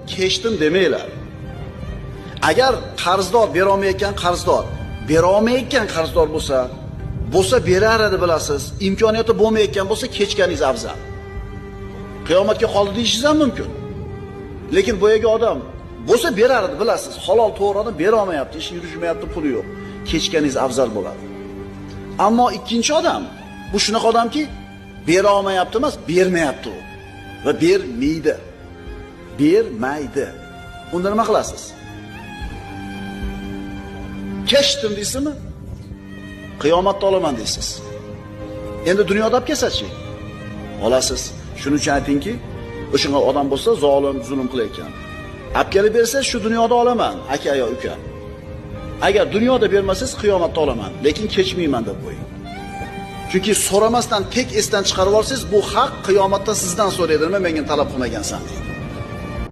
Kechdim demanglar. Agar qarzdor bera olmayotgan qarzdor, bera olmayotgan qarzdor bo'lsa, bo'lsa berar edi bilasiz, imkoniyati bo'lmayotgan bo'lsa kechganingiz afzal. Qiyomatga qoldi deyishingiz ham mumkin. Lekin boyagi odam bo'lsa berar edi bilasiz, halol to'g'ri odam bera olmayapti, ishi yurishmayapti, puli yo'q. Kechganingiz afzal bo'ladi. Ammo ikkinchi odam, bu shunaqa odamki, bera olmayapti emas, bermayapti u. Va bermaydi. Bermaydi. Unda nima qilasiz? Kechdim deysizmi? Qiyomatda olaman deysiz. Endi dunyoda olib kelsa-chi? Olasiz. Shuning uchun aytingki, o'shanga odam bo'lsa zolim, zulm qilayotgan. Olib kelib bersa shu dunyoda olaman, aka yo uka. Agar dunyoda bermasangiz qiyomatda olaman, lekin kechmayman deb qo'ying. Chunki so'ramasdan tek esdan chiqarib olsangiz, bu haq qiyomatda sizdan so'raydi, nima menga talab qilmagansan deydi.